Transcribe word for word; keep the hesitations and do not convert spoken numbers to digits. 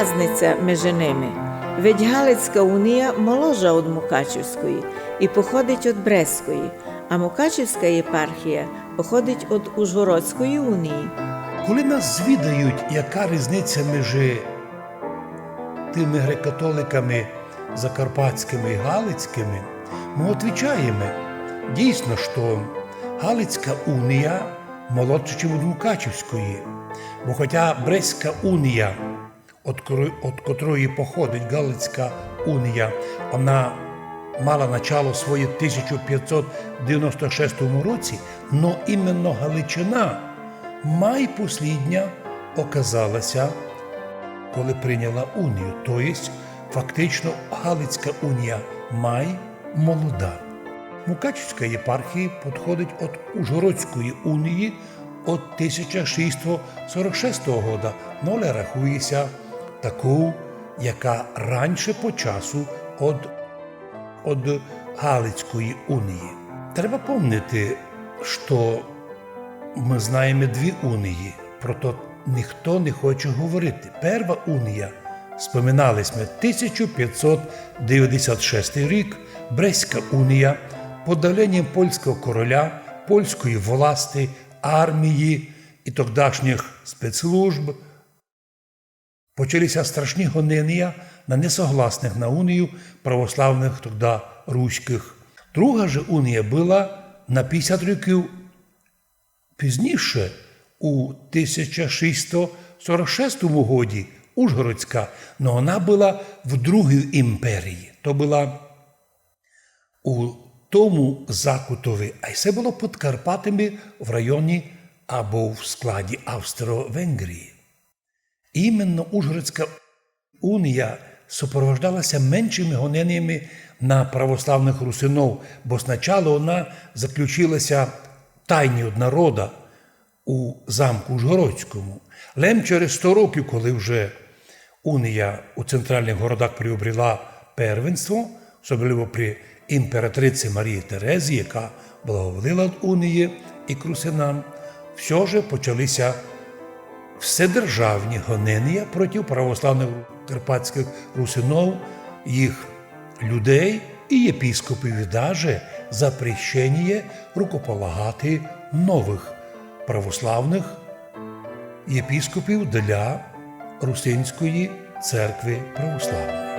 Разниця межи ними. Ведь Галицька унія молодша од Мукачівської і походить од Брестської, а Мукачівська єпархія походить од Ужгородської унії. Коли нас звідають, яка різниця межи тими греко-католиками закарпатськими і галицькими, мы отвічаєме, дійсно, што Галицька унія молодша, чим од Мукачівської, бо хотя Брестська унія, од кро-, од котрої походить Галицька унія, она мала начало своє в тисяча пятсот девяносто шестому році, но іменно Галичина май послідня оказала ся, коли прийняла унію. То єсть, фактично, Галицька унія май молода. Мукачівська єпархія підходить од Ужгородської унії од тисяча шістсот сорок шестого года, но але рахує ся таку, яка раньше по часу од, од Галицької унії. Треба помнити, што мы знаєме дві унії, про то ніхто не хоче говорити. Перва унія, споминали сьме, тисяча пятсот девятдесят шестий рік, Брестська унія, під давленням польського короля, польської власти, армії і тогдашніх спецслужб почали ся страшні гонения на несогласних на унію православних тогда руських. Друга же унія была на пятдесят років пізніше, у тисяча шістсот сорок шестому годі, Ужгородська, но она была в другій імперії. То была у тому закутови, а й се было під Карпатами в районі або в складі Австро-Венгрії. Іменно Ужгородська унія сопровождала ся меншими гонениями на православних русинов, бо сначала она заключила ся тайні од народа у замку Ужгородському. Лем через сто років, коли вже унія у центральних городах приобрела первенство, особливо при імператриці Марії Терезії, яка благоволила до унії і к русинам, всьо же почали ся вседержавні гонения проти православних карпатських русинов, їх людей і єпископів, і даже запрещеніє рукополагати новых православных єпископів для русинської церкви православної.